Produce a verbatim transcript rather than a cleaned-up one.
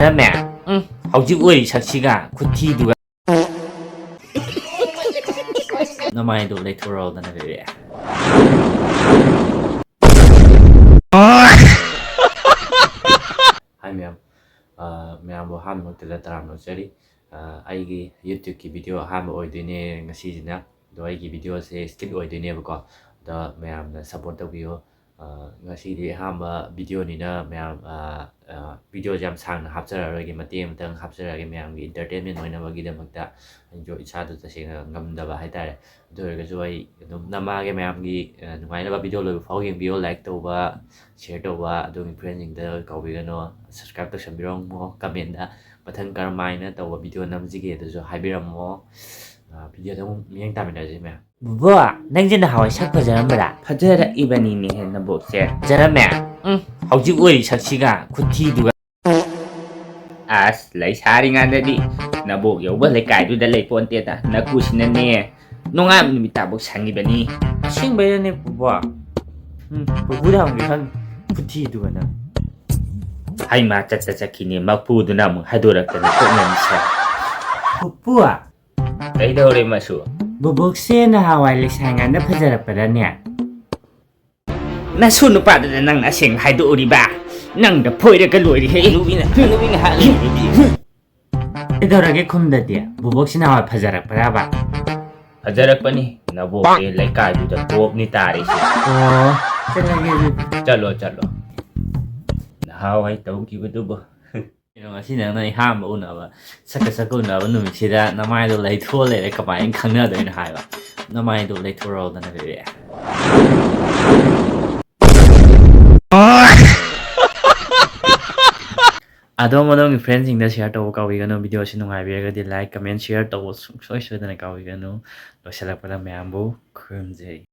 ꯔꯝꯃꯦ, ꯎꯝ, ꯍꯧꯖꯤꯛ ꯑꯣꯏꯔꯤ ꯁꯛꯁꯤꯒ ꯈꯨꯊꯤꯗꯨꯒ꯫ ꯅꯃꯥꯏꯗꯣ ꯂꯩꯊꯣꯔꯛꯑꯣꯗꯅ, ꯕꯦꯕꯤ꯫ ꯍꯥꯏ ꯃꯌꯥꯝ, ꯑ, ꯃꯌꯥꯝꯕꯨ ꯑꯍꯥꯟꯕ ꯃꯛꯇꯗ ꯇꯔꯥꯝꯅ ꯑꯣꯛꯆꯔꯤ꯫ ꯑ, ꯑꯩꯒꯤ YouTube-ꯀꯤ video ꯑꯍꯥꯟꯕ ꯑꯣꯏꯗꯣꯏꯅꯦ ꯉꯁꯤꯁꯤꯅ꯫ ꯑꯗꯣ ꯑꯩꯒꯤ video-ꯁꯦ skit ꯑꯣꯏꯗꯣꯏꯅꯦꯕꯀꯣ꯫ ꯑꯗꯣ ꯃꯌꯥꯝꯅ support ꯇꯧꯕꯤꯌꯣ꯫ ꯑ, ꯉꯁꯤꯗꯤ ꯑꯍꯥꯟꯕ video-ꯅꯤꯅ ꯃꯌꯥꯝ, ꯑ, ꯑ, video-ꯁꯦ ꯌꯥꯝ ꯁꯥꯡꯅ ꯍꯥꯞꯆꯔꯛꯑꯔꯣꯏꯒꯦ, ꯃꯇꯦꯛ ꯑꯃꯇꯪ ꯍꯥꯞꯆꯔꯛꯑꯒꯦ ꯃꯌꯥꯝꯒꯤ entertainment ꯑꯣꯏꯅꯕꯒꯤꯗꯃꯛꯇ꯫ ꯑꯩꯁꯨ ꯏꯁꯥꯗꯣ ꯇꯁꯦꯡꯅ ꯉꯝꯗꯕ ꯍꯥꯏꯇꯥꯔꯦ꯫ ꯑꯗꯨ ꯑꯣꯏꯔꯒꯁꯨ ꯑꯩ ꯑꯗꯨꯝ ꯅꯝꯃꯛꯑꯒꯦ ꯃꯌꯥꯝꯒꯤ, ꯑ, ꯅꯨꯡꯉꯥꯏꯅꯕ꯫ Video ꯂꯣꯏꯕ ꯐꯥꯎ ꯌꯦꯡꯕꯤꯌꯣ, like ꯇꯧꯕ, share ꯇꯧꯕ, ꯑꯗꯨꯒꯤ friend-ꯁꯤꯡꯗ ꯀꯥꯎꯕꯤꯒꯅꯨ꯫ Subscribe ꯇꯧꯁꯟꯕꯤꯔꯝꯃꯣ, comment-ꯇ ꯃꯊꯪ ꯀꯔꯝꯍꯥꯏꯅ ꯇꯧꯕ video ꯅꯝꯁꯤꯒꯦ ꯑꯗꯨꯁꯨ ꯍꯥꯏꯕꯤꯔꯝꯃꯣ꯫ ꯑ, video-ꯗ ꯑꯃꯨꯛ ꯃꯤꯠꯌꯦꯡ ꯇꯥꯃꯤꯟꯅꯁꯤ ꯃꯌꯥꯝ꯫ ꯕꯣꯕꯣ, ꯅꯪꯁꯦ ꯅꯍꯥꯟꯋꯥꯏ ꯁꯛ ꯐꯖꯔꯝꯕ꯭ꯔꯥ? ꯐꯖꯔꯛꯏꯕꯅꯤꯅꯦꯍꯦ ꯅꯕꯣꯛꯁꯦ꯫ ꯐꯖꯔꯝꯃꯦ? ꯎꯝ, ꯍꯧꯖꯤꯛ ꯑꯣꯏꯔꯤ ꯁꯛꯁꯤꯒ ꯈꯨꯊꯤꯗꯨꯒ꯫ ꯑꯁ, ꯂꯩꯁꯥꯔꯤꯉꯩꯗꯗꯤ ꯅꯕꯣꯛ ꯌꯧꯕ ꯂꯩꯀꯥꯏꯗꯨꯗ ꯂꯩꯄꯣꯟꯇꯦꯗ, ꯅꯀꯨꯁꯤꯅꯅꯦ ꯅꯣꯡꯉꯥꯟꯕ ꯅꯨꯃꯤꯠ ꯇꯥꯕꯧ ꯁꯪꯉꯤꯕꯅꯤ꯫ ꯑꯁꯦꯡꯕꯩꯔꯅꯦ ꯄꯨꯄꯨ? ꯎꯝ, ꯄꯨꯄꯨꯗ ꯍꯪꯒꯦ ꯈꯪ ꯈꯨꯊꯤꯗꯨꯒ ꯅꯪ꯫ ꯍꯩꯃꯥ, ꯆꯠꯇ ꯆꯠꯈꯤꯅꯦ, ꯃꯄꯨꯗꯨꯅ ꯑꯃꯨꯛ ꯍꯥꯏꯗꯣꯔꯛꯇꯅ ꯀꯣꯛ ꯉꯥꯎꯁꯦ꯫ ꯄꯨꯄꯨ! ꯀꯩꯗꯧꯔꯦ ꯃꯁꯨ? ꯕꯨꯕꯣꯛꯁꯦ ꯅꯍꯥꯟꯋꯥꯏ ꯂꯩꯁꯥꯔꯤꯉꯩꯗ ꯐꯖꯔꯛꯄ꯭ꯔꯅꯦ? ꯅꯁꯨ ꯅꯨꯄꯥꯗꯨꯗ ꯅꯪ ꯑꯁꯦꯡ ꯍꯥꯏꯗꯣꯛꯎꯔꯤꯕ? ꯅꯪꯗ ꯐꯣꯏꯔꯒ ꯂꯣꯏꯔꯦꯍꯦ꯫ ꯍꯅꯨꯕꯤꯅ, ꯍꯅꯨꯕꯤꯅ ꯍꯥꯠꯂꯦ꯫ ꯀꯩꯗꯧꯔꯒꯦ ꯈꯨꯝꯗꯗꯤ? ꯕꯨꯕꯣꯛꯁꯤ ꯅꯍꯥꯟꯋꯥꯏ ꯐꯖꯔꯛꯄ꯭ꯔꯕ? ꯐꯖꯔꯛꯄꯅꯤ꯫ ꯅꯕꯣꯛꯁꯦ ꯂꯩꯀꯥꯏꯗꯨꯗ top-ꯅꯤ ꯇꯥꯔꯤꯁꯦ꯫ ꯑꯣ, ꯆꯠꯂꯒꯦ ꯑꯗꯨꯗꯤ꯫ ꯆꯠꯂꯣ, ꯆꯠꯂꯣ꯫ ꯅꯍꯥꯟꯋꯥꯏ ꯇꯧꯈꯤꯕꯗꯨꯕꯨ꯫ ꯀꯩꯅꯣ, ꯉꯁꯤ ꯅꯪꯅ ꯑꯍꯥꯟꯕ ꯎꯅꯕ, ꯁꯛꯀ ꯁꯛꯀ ꯎꯅꯕ ꯅꯨꯃꯤꯠꯁꯤꯗ ꯅꯃꯥꯏꯗꯣ ꯂꯩꯊꯣꯛꯑ ꯂꯩꯔꯦ, ꯀꯃꯥꯏꯅ ꯈꯪꯅꯗꯣꯏꯅꯣ ꯍꯥꯏꯕ? ꯅꯃꯥꯏꯗꯣ ꯂꯩꯊꯣꯔꯛꯑꯣꯗꯅ, ꯕꯦꯕꯤ꯫ ꯑꯗꯣꯝ ꯑꯗꯣꯝꯒꯤ friend-ꯁꯤꯡꯗ share ꯇꯧꯕ ꯀꯥꯎꯕꯤꯒꯅꯨ꯫ Video ꯑꯁꯤ ꯅꯨꯡꯉꯥꯏꯕꯤꯔꯒꯗꯤ like, comment, share ꯇꯧꯕ ꯁꯨꯡꯁꯣꯏ ꯁꯣꯏꯗꯅ ꯀꯥꯎꯕꯤꯒꯅꯨ꯫ ꯂꯣꯏꯁꯤꯜꯂꯛꯄꯗ ꯃꯌꯥꯝꯕꯨ ꯈꯨꯔꯨꯝꯖꯩ꯫